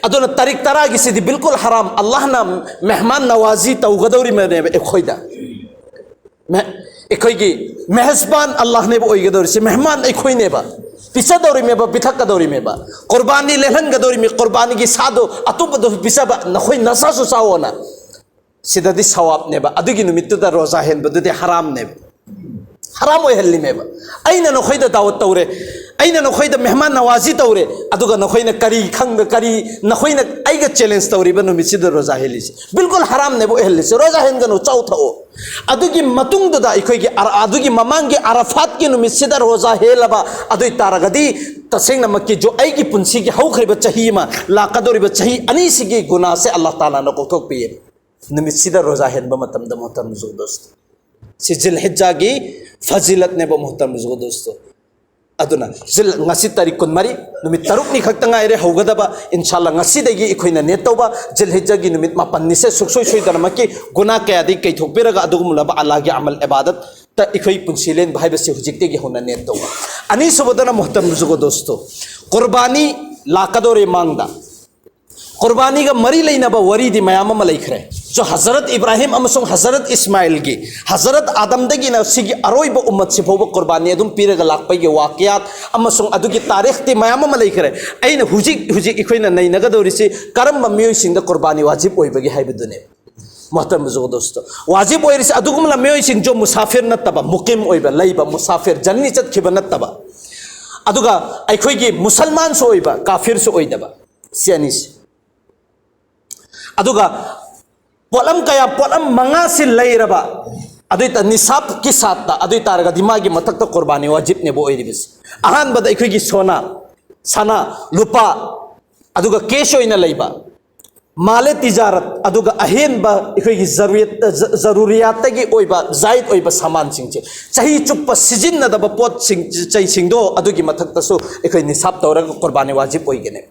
ꯑꯗꯨꯅ ꯇꯥꯔꯤꯛ ꯇꯔꯥꯒꯤꯁꯤꯗꯤ ꯕꯤꯜꯀꯨꯜ ꯍꯔꯥꯝ, ꯑꯜꯂꯥꯍꯅ ꯃꯦꯍꯃꯥꯟ ꯅꯋꯥꯖꯤ ꯇꯧꯒꯗꯧꯔꯤꯕꯅꯦꯕ ꯑꯩꯈꯣꯏꯗ꯫ ꯃꯦ-, ꯑꯩꯈꯣꯏꯒꯤ ꯃꯦꯍꯁꯕꯥꯟ ꯑꯜꯂꯥꯍꯅꯦꯕ ꯑꯣꯏꯒꯗꯧꯔꯤꯁꯦ, ꯃꯦꯍꯃꯥꯟ ꯑꯩꯈꯣꯏꯅꯦꯕ꯫ ꯄꯤꯖꯗꯧꯔꯤꯃꯦꯕ, ꯄꯤꯊꯛꯀꯗꯧꯔꯤꯃꯦꯕ, ꯀꯨꯔꯕꯥꯅꯤ ꯂꯦꯜꯍꯟꯒꯗꯧꯔꯤꯃꯤ, ꯀꯨꯔꯕꯥꯅꯤꯒꯤ ꯁꯥꯗꯣ ꯑꯇꯣꯞꯄꯗꯁꯨ ꯄꯤꯖꯕ, ꯅꯈꯣꯏ ꯅꯁꯥꯁꯨ ꯆꯥꯎꯑꯣꯅ꯫ ꯁꯤꯗꯗꯤ ꯁꯋꯥꯕꯅꯦꯕ, ꯑꯗꯨꯒꯤ ꯅꯨꯃꯤꯠꯇꯨꯗ ꯔꯣꯖꯥ ꯍꯦꯟꯕꯗꯨꯗꯤ ꯍꯔꯥꯝꯅꯦꯕ, ꯍꯔꯥꯝ ꯑꯣꯏꯍꯜꯂꯤꯃꯦꯕ꯫ ꯑꯩꯅ ꯅꯈꯣꯏꯗ ꯗꯥꯋꯠ ꯇꯧꯔꯦ, ꯑꯩꯅ ꯅꯈꯣꯏꯗ ꯃꯦꯍꯃꯥꯟ ꯅꯋꯥꯖꯤ ꯇꯧꯔꯦ, ꯑꯗꯨꯒ ꯅꯈꯣꯏꯅ ꯀꯔꯤ ꯈꯪꯕ, ꯀꯔꯤ ꯅꯈꯣꯏꯅ ꯑꯩꯒ ꯆꯦꯂꯦꯟꯖ ꯇꯧꯔꯤꯕ ꯅꯨꯃꯤꯠꯁꯤꯗ ꯔꯣꯖꯥ ꯍꯦꯜꯂꯤꯁꯦ? ꯕꯤꯜꯀꯨꯜ ꯍꯔꯥꯝꯅꯦꯕ ꯑꯣꯏꯍꯜꯂꯤꯁꯦ꯫ ꯔꯣꯖꯥ ꯍꯦꯟꯒꯅꯨ, ꯆꯥꯎ ꯊꯛꯑꯣ꯫ ꯑꯗꯨꯒꯤ ꯃꯇꯨꯡꯗꯨꯗ ꯑꯩꯈꯣꯏꯒꯤ ꯑꯔ-, ꯑꯗꯨꯒꯤ ꯃꯃꯥꯡꯒꯤ ꯑꯔꯥꯐꯥꯠꯀꯤ ꯅꯨꯃꯤꯠꯁꯤꯗ ꯔꯣꯖꯥ ꯍꯦꯜꯂꯕ ꯑꯗꯨ ꯑꯣꯏ ꯇꯥꯔꯒꯗꯤ, ꯇꯁꯦꯡꯅꯃꯛꯀꯤ ꯖꯣ-, ꯑꯩꯒꯤ ꯄꯨꯟꯁꯤꯒꯤ ꯍꯧꯈ꯭ꯔꯤꯕ ꯆꯍꯤ ꯑꯃ, ꯂꯥꯛꯀꯗꯧꯔꯤꯕ ꯆꯍꯤ ꯑꯅꯤꯁꯤꯒꯤ ꯒꯨꯅꯥꯁꯦ ꯑꯜꯂꯥꯍ ꯇꯥꯂꯥꯅ ꯀꯣꯛꯊꯣꯛꯄꯤꯌꯦ꯫ ꯅꯨꯃꯤꯠꯁꯤꯗ ꯔꯣꯖꯥ ꯍꯦꯟꯕ ꯃꯇꯝꯗ ꯃꯣꯍꯇꯔꯝ ꯕꯨꯖꯨꯔꯒ ꯗꯣꯁꯇꯣ, ꯁꯤ ꯖꯤꯜꯍꯤꯖꯥꯒꯤ ꯐꯖꯤꯂꯠꯅꯦꯕ ꯃꯣꯍꯇꯔꯝ ꯕꯨꯖꯨꯔꯒ ꯗꯣꯁꯇꯣ꯫ ꯑꯗꯨꯅ ꯖꯤꯜ-, ꯉꯁꯤ ꯇꯥꯔꯤꯛ ꯀꯨꯟꯃꯔꯤ, ꯅꯨꯃꯤꯠ ꯇꯔꯨꯛꯅꯤ ꯈꯛꯇ ꯉꯥꯏꯔꯦ ꯍꯧꯒꯗꯕ꯫ ꯏꯟꯁꯥꯜꯂꯥ ꯉꯁꯤꯗꯒꯤ ꯑꯩꯈꯣꯏꯅ ꯅꯦꯠ ꯇꯧꯕ ꯖꯤꯜꯍꯤꯖꯥꯒꯤ ꯅꯨꯃꯤꯠ ꯃꯥꯄꯟꯅꯤꯁꯦ ꯁꯨꯛꯁꯣꯏ ꯁꯣꯏꯗꯅꯃꯛꯀꯤ ꯒꯨꯅꯥ ꯀꯌꯥꯗꯒꯤ ꯀꯩꯊꯣꯛꯄꯤꯔꯒ ꯑꯗꯨꯒꯨꯝꯂꯕ ꯑꯜꯂꯥꯍꯒꯤ ꯑꯃꯜ ꯏꯕꯥꯗꯠꯇ ꯑꯩꯈꯣꯏ ꯄꯨꯟꯁꯤ ꯂꯦꯟꯕ ꯍꯥꯏꯕꯁꯤ ꯍꯧꯖꯤꯛꯇꯒꯤ ꯍꯧꯅ ꯅꯦꯠ ꯇꯧꯕ꯫ ꯑꯅꯤꯁꯨꯕꯗꯅ ꯃꯣꯍꯇꯔꯝ ꯕꯨꯖꯨꯔꯒ ꯗꯣꯁꯇꯣ, ꯀꯨꯔꯕꯥꯅꯤ ꯂꯥꯛꯀꯗꯧꯔꯦ ꯃꯥꯡꯗ꯫ ꯀꯨꯔꯕꯥꯅꯤꯒ ꯃꯔꯤ ꯂꯩꯅꯕ ꯋꯥꯔꯤꯗꯤ ꯃꯌꯥꯝ ꯑꯃ ꯂꯩꯈ꯭ꯔꯦ꯫ ꯁꯣ ꯍꯖꯔꯠ ꯏꯕ꯭ꯔꯥꯍꯤꯝ ꯑꯃꯁꯨꯡ ꯍꯖꯔꯠ ꯏꯁꯃꯥꯏꯜꯒꯤ, ꯍꯖꯔꯠ ꯑꯥꯗꯝꯗꯒꯤꯅ ꯁꯤꯒꯤ ꯑꯔꯣꯏꯕ ꯎꯝꯃꯠꯁꯤ ꯐꯥꯎꯕ ꯀꯨꯔꯕꯥꯅꯤ ꯑꯗꯨꯝ ꯄꯤꯔꯒ ꯂꯥꯛꯄꯒꯤ ꯋꯥꯀꯤꯌꯥꯠ ꯑꯃꯁꯨꯡ ꯑꯗꯨꯒꯤ ꯇꯥꯔꯤꯈꯇꯤ ꯃꯌꯥꯝ ꯑꯃ ꯂꯩꯈ꯭ꯔꯦ꯫ ꯑꯩꯅ ꯍꯧꯖꯤꯛ ꯍꯧꯖꯤꯛ ꯑꯩꯈꯣꯏꯅ ꯅꯩꯅꯒꯗꯧꯔꯤꯁꯤ ꯀꯔꯝꯕ ꯃꯤꯑꯣꯏꯁꯤꯡꯗ ꯀꯨꯔꯕꯥꯅꯤ ꯋꯥꯖꯤꯕ ꯑꯣꯏꯕꯒꯦ ꯍꯥꯏꯕꯗꯨꯅꯦ꯫ ꯃꯣꯍꯇꯔꯝ ꯕꯨꯖꯨꯔꯒ ꯗꯣꯁꯇꯣ, ꯋꯥꯖꯤꯕ ꯑꯣꯏꯔꯤꯁꯤ ꯑꯗꯨꯒꯨꯝꯂꯕ ꯃꯤꯑꯣꯏꯁꯤꯡ ꯖꯣ ꯃꯨꯁꯥꯐꯤꯔ ꯅꯠꯇꯕ, ꯃꯨꯀꯤꯝ ꯑꯣꯏꯕ, ꯂꯩꯕ, ꯃꯨꯁꯥꯐꯤꯔ, ꯖꯔꯅꯤ ꯆꯠꯈꯤꯕ ꯅꯠꯇꯕ, ꯑꯗꯨꯒ ꯑꯩꯈꯣꯏꯒꯤ ꯃꯨꯁꯜꯃꯥꯟꯁꯨ ꯑꯣꯏꯕ, ꯀꯥꯐꯤꯔꯁꯨ ꯑꯣꯏꯗꯕ, ꯁꯤ ꯑꯅꯤꯁꯤ꯫ ꯑꯗꯨꯒ ꯄꯣꯠꯂꯝ ꯀꯌꯥ, ꯄꯣꯠꯂꯝ ꯃꯉꯥꯁꯤ ꯂꯩꯔꯕ, ꯑꯗꯨꯏ ꯇ-, ꯅꯤꯁꯥꯕꯀꯤ ꯁꯥꯠꯇ, ꯑꯗꯨꯏ ꯇꯥꯔꯒꯗꯤ ꯃꯥꯒꯤ ꯃꯊꯛꯇ ꯀꯨꯔꯕꯥꯅꯤ ꯋꯥꯖꯤꯕꯅꯦꯕ ꯑꯣꯏꯔꯤꯕꯁꯤ꯫ ꯑꯍꯥꯟꯕꯗ ꯑꯩꯈꯣꯏꯒꯤ ꯁꯣꯅꯥ, ꯁꯅꯥ, ꯂꯨꯄꯥ, ꯑꯗꯨꯒ ꯀꯦꯁ ꯑꯣꯏꯅ ꯂꯩꯕ, ꯃꯥꯂꯦ ꯇꯤꯖꯥꯔꯠ, ꯑꯗꯨꯒ ꯑꯍꯦꯟꯕ ꯑꯩꯈꯣꯏꯒꯤ ꯖꯔꯨꯔꯤꯌꯠ-, ꯖ-, ꯖꯔꯨꯔꯤꯌꯥꯠꯇꯒꯤ ꯑꯣꯏꯕ, ꯖꯥꯏꯠ ꯑꯣꯏꯕ ꯁꯥꯃꯥꯟꯁꯤꯡꯁꯦ, ꯆꯍꯤ ꯆꯨꯞꯄ ꯁꯤꯖꯤꯟꯅꯗꯕ ꯄꯣꯠꯁꯤꯡ, ꯆꯩꯁꯤꯡꯗꯣ ꯑꯗꯨꯒꯤ ꯃꯊꯛꯇꯁꯨ ꯑꯩꯈꯣꯏ ꯅꯤꯁꯥꯕ ꯇꯧꯔꯒ ꯀꯨꯔꯕꯥꯅꯤ ꯋꯥꯖꯤꯕ ꯑꯣꯏꯒꯅꯤ꯫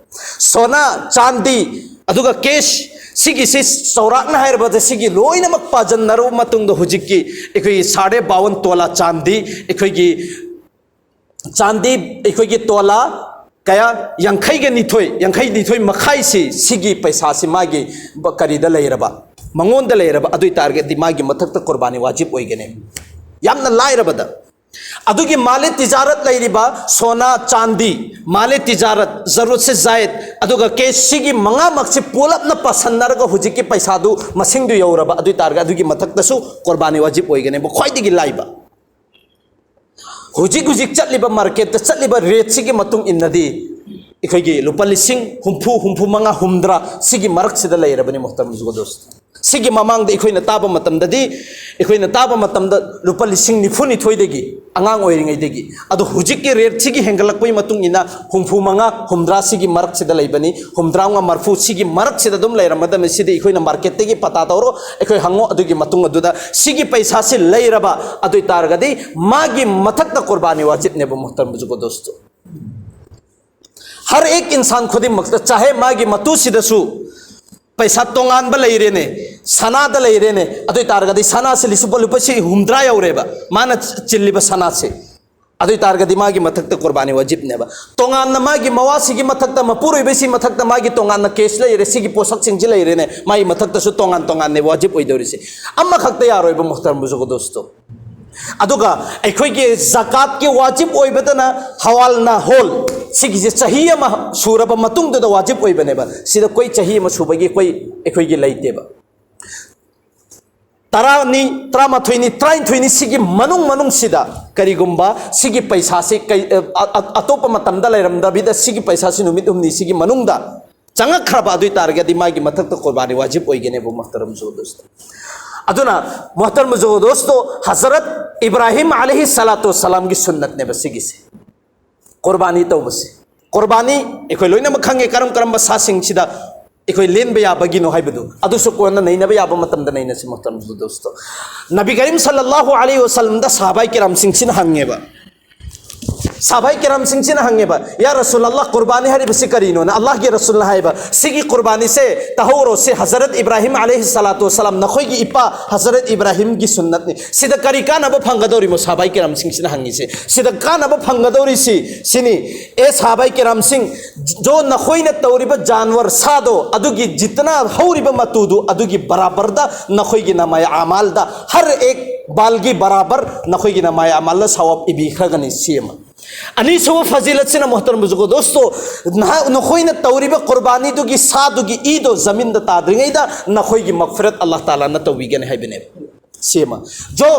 ꯁꯣꯅꯥ, ꯆꯥꯟꯗꯤ, ꯑꯗꯨꯒ ꯀꯦꯁ, ꯁꯤꯒꯤꯁꯤ ꯆꯥꯎꯔꯥꯛꯅ ꯍꯥꯏꯔꯕꯗ ꯁꯤꯒꯤ ꯂꯣꯏꯅꯃꯛ ꯄꯥꯖꯟꯅꯔꯕ ꯃꯇꯨꯡꯗ ꯍꯧꯖꯤꯛꯀꯤ ꯑꯩꯈꯣꯏꯒꯤ ꯁꯥꯔꯦ ꯕꯥꯋꯟ ꯇꯣꯂꯥ ꯆꯥꯟꯗꯤ, ꯑꯩꯈꯣꯏꯒꯤ ꯆꯥꯟꯗꯤ ꯑꯩꯈꯣꯏꯒꯤ ꯇꯣꯂꯥ ꯀꯌꯥ? ꯌꯥꯡꯈꯩꯒ ꯅꯤꯊꯣꯏ, ꯌꯥꯡꯈꯩ ꯅꯤꯊꯣꯏ ꯃꯈꯥꯏꯁꯤ, ꯁꯤꯒꯤ ꯄꯩꯁꯥꯁꯤ ꯃꯥꯒꯤ ꯕ-, ꯀꯔꯤꯗ ꯂꯩꯔꯕ, ꯃꯉꯣꯟꯗ ꯂꯩꯔꯕ, ꯑꯗꯨ ꯑꯣꯏ ꯇꯥꯔꯒꯗꯤ ꯃꯥꯒꯤ ꯃꯊꯛꯇ ꯀꯨꯔꯕꯥꯅꯤ ꯋꯥꯖꯤꯕ ꯑꯣꯏꯒꯅꯤ꯫ ꯌꯥꯝꯅ ꯂꯥꯏꯔꯕꯗ꯫ ꯑꯗꯨꯒꯤ ꯃꯥꯂꯦ ꯇꯤꯖꯥꯔꯠ ꯂꯩꯔꯤꯕ ꯁꯣꯅꯥ, ꯆꯥꯟꯗꯤ, ꯃꯥꯂꯦ ꯇꯤꯖꯥꯔꯠ, ꯖꯔꯨꯔꯠ ꯁꯦ ꯖꯥꯌꯦꯗ, ꯑꯗꯨꯒ ꯀꯦꯁ, ꯁꯤꯒꯤ ꯃꯉꯥꯃꯛꯁꯤ ꯄꯨꯂꯞꯅ ꯄꯥꯁꯟꯅꯔꯒ ꯍꯧꯖꯤꯛꯀꯤ ꯄꯩꯁꯥꯗꯨ ꯃꯁꯤꯡꯗꯨ ꯌꯧꯔꯕ, ꯑꯗꯨ ꯑꯣꯏ ꯇꯥꯔꯒꯗꯤ ꯑꯗꯨꯒꯤ ꯃꯊꯛꯇꯁꯨ ꯀꯨꯔꯕꯥꯅꯤ ꯋꯥꯖꯤꯕ ꯑꯣꯏꯒꯅꯦꯕ, ꯈ꯭ꯋꯥꯏꯗꯒꯤ ꯂꯥꯏꯕ꯫ ꯍꯧꯖꯤꯛ ꯍꯧꯖꯤꯛ ꯆꯠꯂꯤꯕ ꯃꯥꯔꯀꯦꯠꯇ ꯆꯠꯂꯤꯕ ꯔꯦꯠꯁꯤꯒꯤ ꯃꯇꯨꯡ ꯏꯟꯅꯗꯤ ꯑꯩꯈꯣꯏꯒꯤ ꯂꯨꯄꯥ ꯂꯤꯁꯤꯡ ꯍꯨꯝꯐꯨ, ꯍꯨꯝꯐꯨ ꯃꯉꯥ, ꯍꯨꯝꯗ꯭ꯔꯥ ꯁꯤꯒꯤ ꯃꯔꯛꯁꯤꯗ ꯂꯩꯔꯕꯅꯤ, ꯃꯣꯍꯇꯔꯝ ꯕꯨꯖꯨꯔꯒ ꯗꯣꯁ꯫ ꯁꯤꯒꯤ ꯃꯃꯥꯡꯗ ꯑꯩꯈꯣꯏꯅ ꯇꯥꯕ ꯃꯇꯝꯗꯗꯤ, ꯑꯩꯈꯣꯏꯅ ꯇꯥꯕ ꯃꯇꯝꯗ ꯂꯨꯄꯥ ꯂꯤꯁꯤꯡ ꯅꯤꯐꯨ ꯅꯤꯊꯣꯏꯗꯒꯤ, ꯑꯉꯥꯡ ꯑꯣꯏꯔꯤꯉꯩꯗꯒꯤ, ꯑꯗꯣ ꯍꯧꯖꯤꯛꯀꯤ ꯔꯦꯠꯁꯤꯒꯤ ꯍꯦꯟꯒꯠꯂꯛꯄꯒꯤ ꯃꯇꯨꯡ ꯏꯟꯅ ꯍꯨꯝꯐꯨ ꯃꯉꯥ, ꯍꯨꯝꯗ꯭ꯔꯥ ꯁꯤꯒꯤ ꯃꯔꯛꯁꯤꯗ ꯂꯩꯕꯅꯤ, ꯍꯨꯝꯗ꯭ꯔꯥ ꯃꯉꯥ, ꯃꯔꯐꯨ ꯁꯤꯒꯤ ꯃꯔꯛꯁꯤꯗ ꯑꯗꯨꯝ ꯂꯩꯔꯝꯒꯗꯕꯅꯤ꯫ ꯁꯤꯗꯤ ꯑꯩꯈꯣꯏꯅ ꯃꯥꯔꯀꯦꯠꯇꯒꯤ ꯄꯇꯥ ꯇꯧꯔꯣ, ꯑꯩꯈꯣꯏ ꯍꯪꯉꯣ, ꯑꯗꯨꯒꯤ ꯃꯇꯨꯡ ꯑꯗꯨꯗ ꯁꯤꯒꯤ ꯄꯩꯁꯥꯁꯤ ꯂꯩꯔꯕ, ꯑꯗꯨ ꯑꯣꯏ ꯇꯥꯔꯒꯗꯤ ꯃꯥꯒꯤ ꯃꯊꯛꯇ ꯀꯨꯔꯕꯥꯅꯤ ꯋꯥꯖꯤꯕꯅꯦꯕ, ꯃꯣꯍꯇꯔꯝ ꯕꯨꯖꯨꯔꯒ ꯗꯣꯁꯇꯣ꯫ ꯍꯔ ꯑꯦꯛ ꯏꯟꯁꯥꯟ ꯈꯨꯗꯤꯡꯃꯛꯇ, ꯆꯥꯍꯦ ꯃꯥꯒꯤ ꯃꯇꯨꯁꯤꯗꯁꯨ ꯄꯩꯁꯥ ꯇꯣꯉꯥꯟꯕ ꯂꯩꯔꯦꯅꯦ, ꯁꯅꯥꯗ ꯂꯩꯔꯦꯅꯦ, ꯑꯗꯨ ꯑꯣꯏ ꯇꯥꯔꯒꯗꯤ ꯁꯅꯥꯁꯤ ꯂꯤꯁꯤꯡ, ꯂꯨꯄꯥ ꯂꯤꯁꯤꯡ ꯍꯨꯝꯗ꯭ꯔꯥ ꯌꯧꯔꯦꯕ ꯃꯥꯅ ꯆꯤꯜꯂꯤꯕ ꯁꯅꯥꯁꯦ꯫ ꯑꯗꯨ ꯑꯣꯏ ꯇꯥꯔꯒꯗꯤ ꯃꯥꯒꯤ ꯃꯊꯛꯇ ꯀꯨꯔꯕꯥꯅꯤ ꯋꯥꯖꯤꯕꯅꯦꯕ꯫ ꯇꯣꯉꯥꯟꯅ ꯃꯥꯒꯤ ꯃꯋꯥꯁꯤꯒꯤ ꯃꯊꯛꯇ, ꯃꯄꯨꯔꯣꯏꯕꯁꯤ ꯃꯊꯛꯇ ꯃꯥꯒꯤ ꯇꯣꯉꯥꯟꯅ ꯀꯦꯁ ꯂꯩꯔꯦ, ꯁꯤꯒꯤ ꯄꯣꯠꯁꯛꯁꯤꯡꯁꯤ ꯂꯩꯔꯦꯅꯦ, ꯃꯥꯒꯤ ꯃꯊꯛꯇꯁꯨ ꯇꯣꯉꯥꯟ ꯇꯣꯉꯥꯟꯅꯦ ꯋꯥꯖꯤꯕ ꯑꯣꯏꯗꯧꯔꯤꯁꯦ꯫ ꯑꯃꯈꯛꯇ ꯌꯥꯔꯣꯏꯕ, ꯃꯣꯍꯇꯔꯝ ꯕꯨꯖꯨꯔꯒ ꯗꯣꯁꯇꯣ꯫ ꯑꯗꯨꯒ ꯑꯩꯈꯣꯏꯒꯤ ꯖꯀꯥꯠꯀꯤ ꯋꯥꯖꯤꯕ ꯑꯣꯏꯕꯗꯅ ꯍꯋꯥꯜꯅ ꯍꯣꯜ, ꯁꯤꯒꯤꯁꯦ ꯆꯍꯤ ꯑꯃ ꯁꯨꯔꯕ ꯃꯇꯨꯡꯗꯨꯗ ꯋꯥꯖꯤꯕ ꯑꯣꯏꯕꯅꯦꯕ꯫ ꯁꯤꯗ ꯑꯩꯈꯣꯏ ꯆꯍꯤ ꯑꯃ ꯁꯨꯕꯒꯤ ꯑꯩꯈꯣꯏ, ꯑꯩꯈꯣꯏꯒꯤ ꯂꯩꯇꯦꯕ꯫ ꯇꯔꯥꯅꯤ, ꯇꯔꯥꯃꯥꯊꯣꯏꯅꯤ, ꯇꯔꯥꯅꯤꯊꯣꯏꯅꯤ ꯁꯤꯒꯤ ꯃꯅꯨꯡ, ꯃꯅꯨꯡꯁꯤꯗ ꯀꯔꯤꯒꯨꯝꯕ ꯁꯤꯒꯤ ꯄꯩꯁꯥꯁꯤ ꯀꯩ-, ꯑ-, ꯑ-, ꯑꯇꯣꯞꯄ ꯃꯇꯝꯗ ꯂꯩꯔꯝꯗꯕꯤꯗ ꯁꯤꯒꯤ ꯄꯩꯁꯥꯁꯤ ꯅꯨꯃꯤꯠ ꯍꯨꯝꯅꯤ ꯁꯤꯒꯤ ꯃꯅꯨꯡꯗ ꯆꯪꯉꯛꯈ꯭ꯔꯕ ꯑꯗꯨ ꯑꯣꯏ ꯇꯥꯔꯒꯗꯤ ꯃꯥꯒꯤ ꯃꯊꯛꯇ ꯀꯨꯔꯕꯥꯅꯤ ꯋꯥꯖꯤꯕ ꯑꯣꯏꯒꯅꯦꯕ, ꯃꯣꯍꯇꯔꯝ ꯖꯨꯒꯣ ꯗꯣꯁꯇꯣ꯫ ꯑꯗꯨꯅ ꯃꯣꯍꯇꯔꯝ ꯖꯨꯒꯣ ꯗꯣꯁꯇꯣ, ꯍꯖꯔꯠ ꯏꯕ꯭ꯔꯥꯍꯤꯝ ꯑꯂꯩꯍꯤ ꯁꯂꯥꯇꯨ ꯋꯁꯁꯂꯥꯝꯒꯤ ꯁꯨꯟꯅꯠꯅꯦꯕ ꯁꯤꯒꯤꯁꯦ, ꯀꯨꯔꯕꯥꯅꯤ ꯇꯧꯕꯁꯦ꯫ ꯀꯨꯔꯕꯥꯅꯤ ꯑꯩꯈꯣꯏ ꯂꯣꯏꯅꯃꯛ ꯈꯪꯉꯦ, ꯀꯔꯝ ꯀꯔꯝꯕ ꯁꯥꯁꯤꯡꯁꯤꯗ ꯑꯩꯈꯣꯏ ꯂꯦꯟꯕ ꯌꯥꯕꯒꯤꯅꯣ ꯍꯥꯏꯕꯗꯨ, ꯑꯗꯨꯁꯨ ꯀꯣꯟꯅ ꯅꯩꯅꯕ ꯌꯥꯕ ꯃꯇꯝꯗ ꯅꯩꯅꯁꯤ, ꯃꯣꯍꯇꯔꯝ ꯖꯨꯒꯣ ꯗꯣꯁꯇꯣ꯫ ꯅꯕꯤ ꯀꯔꯤꯝ ꯁꯜꯂꯜꯂꯥꯍꯨ ꯑꯂꯩꯍꯤ ꯋꯁꯜꯂꯝꯗ ꯁꯍꯥꯕꯥꯏ ꯀꯤꯔꯥꯝꯁꯤꯡꯁꯤꯅ ꯍꯪꯉꯦꯕ, ꯁꯍꯥꯕꯥꯏ ꯀꯤꯔꯥꯝꯁꯤꯡꯁꯤꯅ ꯍꯪꯉꯦꯕ, "ꯌꯥ ꯔꯁꯨꯜ ꯑꯜꯂꯥꯍ, ꯀꯨꯔꯕꯥꯅꯤ ꯍꯥꯏꯔꯤꯕꯁꯤ ꯀꯔꯤꯅꯣꯅ?" ꯑꯜꯂꯥꯍꯒꯤ ꯔꯁꯨꯜꯅ ꯍꯥꯏꯕ, "ꯁꯤꯒꯤ ꯀꯨꯔꯕꯥꯅꯤꯁꯦ ꯇꯥꯍꯧꯔꯣ, ꯁꯤ ꯍꯖꯔꯠ ꯏꯕ꯭ꯔꯥꯍꯤꯝ ꯑꯂꯩꯍꯤ ꯁꯂꯥꯇꯨ ꯋꯁꯁꯂꯥꯝ, ꯅꯈꯣꯏꯒꯤ ꯏꯄꯥ ꯍꯖꯔꯠ ꯏꯕ꯭ꯔꯥꯍꯤꯝꯒꯤ ꯁꯨꯟꯅꯠꯅꯤ꯫ ꯁꯤꯗ ꯀꯔꯤ ꯀꯥꯟꯅꯕ ꯐꯪꯒꯗꯧꯔꯤꯃꯣ?" ꯁꯍꯥꯕꯥꯏ ꯀꯤꯔꯥꯝꯁꯤꯡꯁꯤꯅ ꯍꯪꯉꯤꯁꯦ, ꯁꯤꯗ ꯀꯥꯟꯅꯕ ꯐꯪꯒꯗꯧꯔꯤꯁꯤ ꯁꯤꯅꯤ, "ꯑꯦ ꯁꯍꯥꯕꯥꯏ ꯀꯤꯔꯥꯝꯁꯤꯡ, ꯖꯣ ꯅꯈꯣꯏꯅ ꯇꯧꯔꯤꯕ ꯖꯥꯟꯋꯔ, ꯁꯥꯗꯣ, ꯑꯗꯨꯒꯤ ꯖꯤꯇꯅꯥ ꯍꯧꯔꯤꯕ ꯃꯇꯨꯗꯨ, ꯑꯗꯨꯒꯤ ꯕꯔꯥꯕꯔꯗ ꯅꯈꯣꯏꯒꯤ ꯅꯃꯥꯏ ꯑꯃꯥꯜꯗ, ꯍꯔ ꯑꯦꯛ ꯕꯥꯜꯒꯤ ꯕꯔꯥꯕꯔ ꯅꯈꯣꯏꯒꯤ ꯅꯃꯥꯏ ꯑꯃꯥꯜꯗ ꯁꯋꯥꯕ ꯏꯕꯤꯈ꯭ꯔꯒꯅꯤ" ꯁꯤ ꯑꯃ꯫ ꯑꯅꯤꯁꯨꯕ ꯐꯖꯤꯂꯠꯁꯤꯅ, ꯃꯣꯍꯇꯔꯝ ꯖꯨꯒꯣ ꯗꯣꯁꯇꯣ, ꯅꯍꯥꯛ, ꯅꯈꯣꯏꯅ ꯇꯧꯔꯤꯕ ꯀꯨꯔꯕꯥꯅꯤꯗꯨꯒꯤ ꯁꯥꯗꯨꯒꯤ ꯏꯗꯣ ꯖꯃꯤꯟꯗ ꯇꯥꯗ꯭ꯔꯤꯉꯩꯗ ꯅꯈꯣꯏꯒꯤ ꯃꯒꯐꯤꯔꯠ ꯑꯜꯂꯥꯍ ꯇꯥꯂꯥꯅ ꯇꯧꯕꯤꯒꯅꯤ ꯍꯥꯏꯕꯅꯦꯕ꯫ ꯁꯤ ꯑꯃ꯫ ꯖꯣ,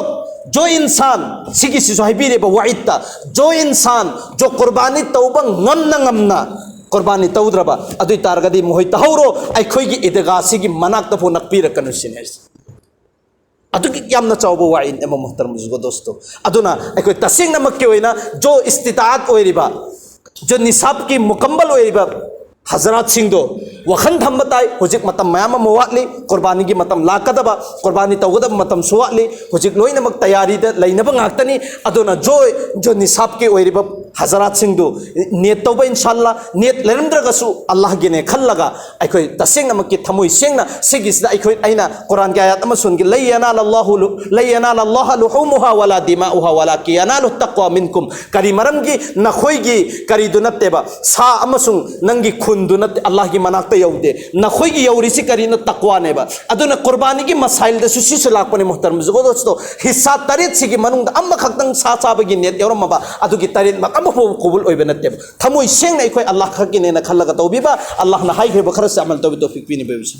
ꯖꯣ ꯏꯟꯁꯥꯟ, ꯁꯤꯒꯤꯁꯤꯁꯨ ꯍꯥꯏꯕꯤꯔꯦꯕ ꯋꯥꯏꯠꯇ, "ꯖꯣ ꯏꯟꯁꯥꯟ, ꯖꯣ ꯀꯨꯔꯕꯥꯅꯤ ꯇꯧꯕ ꯉꯝꯅ ꯉꯝꯅ ꯀꯨꯔꯕꯥꯅꯤ ꯇꯧꯗ꯭ꯔꯕ, ꯑꯗꯨ ꯑꯣꯏ ꯇꯥꯔꯒꯗꯤ ꯃꯈꯣꯏ ꯇꯥꯍꯧꯔꯣ, ꯑꯩꯈꯣꯏꯒꯤ ꯏꯗꯒꯥꯁꯤꯒꯤ ꯃꯅꯥꯛꯇ ꯐꯥꯎ ꯅꯛꯄꯤꯔꯛꯀꯅꯨ" ꯁꯤꯅꯦ ꯍꯥꯏꯁꯦ꯫ ꯑꯗꯨꯒꯤ ꯌꯥꯝꯅ ꯆꯥꯎꯕ ꯋꯥꯏꯟ ꯑꯃ, ꯃꯣꯍꯇꯔꯝ ꯖꯨꯒꯣ ꯗꯣꯁꯇꯣ꯫ ꯑꯗꯨꯅ ꯑꯩꯈꯣꯏ ꯇꯁꯦꯡꯅꯃꯛꯀꯤ ꯑꯣꯏꯅ ꯖꯣ ꯏꯁꯇꯤꯇꯥꯑꯠ ꯑꯣꯏꯔꯤꯕ, ꯖꯣ ꯅꯤꯁꯥꯕꯀꯤ ꯃꯨꯀꯝꯕꯜ ꯑꯣꯏꯔꯤꯕ ꯍꯖꯔꯥꯠꯁꯤꯡꯗꯣ ꯋꯥꯈꯜ ꯊꯝꯕ ꯇꯥꯏ꯫ ꯍꯧꯖꯤꯛ ꯃꯇꯝ ꯃꯌꯥꯝ ꯑꯃ ꯋꯥꯠꯂꯤ, ꯀꯨꯔꯕꯥꯅꯤꯒꯤ ꯃꯇꯝ ꯂꯥꯛꯀꯗꯕ, ꯀꯨꯔꯕꯥꯅꯤ ꯇꯧꯒꯗꯕ ꯃꯇꯝꯁꯨ ꯋꯥꯠꯂꯤ꯫ ꯍꯧꯖꯤꯛ ꯂꯣꯏꯅꯃꯛ ꯇꯌꯥꯔꯤꯗ ꯂꯩꯅꯕ ꯉꯥꯛꯇꯅꯤ꯫ ꯑꯗꯨꯅ ꯖꯣ, ꯖꯣ ꯅꯤꯁꯥꯕꯀꯤ ꯑꯣꯏꯔꯤꯕ ꯍꯖꯔꯥꯠꯁꯤꯡꯗꯨ ꯅꯤꯌꯠ ꯇꯧꯕ, ꯏꯟꯁꯥꯜꯂꯥ, ꯅꯤꯌꯠ ꯂꯩꯔꯝꯗ꯭ꯔꯒꯁꯨ ꯑꯜꯂꯥꯍꯒꯤꯅꯦ ꯈꯜꯂꯒ ꯑꯩꯈꯣꯏ ꯇꯁꯦꯡꯅꯃꯛꯀꯤ ꯊꯃꯣꯏ ꯁꯦꯡꯅ ꯁꯤꯒꯤꯁꯤꯗ ꯑꯩꯈꯣꯏ, ꯑꯩꯅ ꯀꯨꯔꯥꯟꯒꯤ ꯑꯥꯌꯥꯠ ꯑꯃ ꯁꯣꯟꯒꯦ, "ꯂꯟ ꯌꯅꯥꯂ ꯑꯜꯂꯥꯍꯨ ꯂꯨ-, ꯂꯟ ꯌꯅꯥꯂ ꯑꯜꯂꯥꯍ ꯂꯨꯍꯨꯃꯨꯍꯥ ꯋꯥꯂꯥ ꯗꯤꯃꯥꯎꯍꯥ ꯋꯥꯂꯥꯀꯤꯟ ꯌꯅꯥꯂꯨꯍꯨ ꯇꯛꯋꯥ ꯃꯤꯟꯀꯨꯝ"꯫ ꯀꯔꯤ ꯃꯔꯝꯒꯤ? ꯅꯈꯣꯏꯒꯤ ꯀꯔꯤꯗꯨ ꯅꯠꯇꯦꯕ, ꯁꯥ ꯑꯃꯁꯨꯡ ꯅꯪꯒꯤ ꯈꯨꯟꯗꯨ ꯅꯠꯇꯦ ꯑꯜꯂꯥꯍꯒꯤ ꯃꯅꯥꯛꯇ ꯌꯧꯗꯦ꯫ ꯅꯈꯣꯏꯒꯤ ꯌꯧꯔꯤꯁꯤ ꯀꯔꯤꯅꯣ? ꯇꯛꯋꯥꯅꯦꯕ꯫ ꯑꯗꯨꯅ ꯀꯨꯔꯕꯥꯅꯤꯒꯤ ꯃꯁꯥꯏꯜꯗꯁꯨ ꯁꯤꯁꯨ ꯂꯥꯛꯄꯅꯦ, ꯃꯣꯍꯇꯔꯝ ꯖꯨꯒꯣ ꯗꯣꯁꯇꯣ꯫ ꯍꯤꯁꯥ ꯇꯔꯦꯠꯁꯤꯒꯤ ꯃꯅꯨꯡꯗ ꯑꯃꯈꯛꯇꯪ ꯁꯥ ꯆꯥꯕꯒꯤ ꯅꯤꯌꯠ ꯌꯥꯎꯔꯝꯃꯕ, ꯑꯗꯨꯒꯤ ꯇꯔꯦꯠꯃꯛ ꯑꯃꯐꯥꯎ ꯀꯕꯨꯜ ꯑꯣꯏꯕ ꯅꯠꯇꯦꯕ꯫ ꯊꯃꯣꯏ ꯁꯦꯡꯅ ꯑꯩꯈꯣꯏ ꯑꯜꯂꯥꯍ ꯈꯛꯀꯤꯅꯦꯅ ꯈꯜꯂꯒ ꯇꯧꯕꯤꯕ, ꯑꯜꯂꯥꯍꯅ ꯍꯥꯏꯈ꯭ꯔꯤꯕ ꯈꯔꯁꯦ ꯑꯃꯜ ꯇꯧꯕꯤ ꯇꯧꯐꯤꯛ ꯄꯤꯅꯤꯕ ꯍꯥꯏꯕꯁꯤ꯫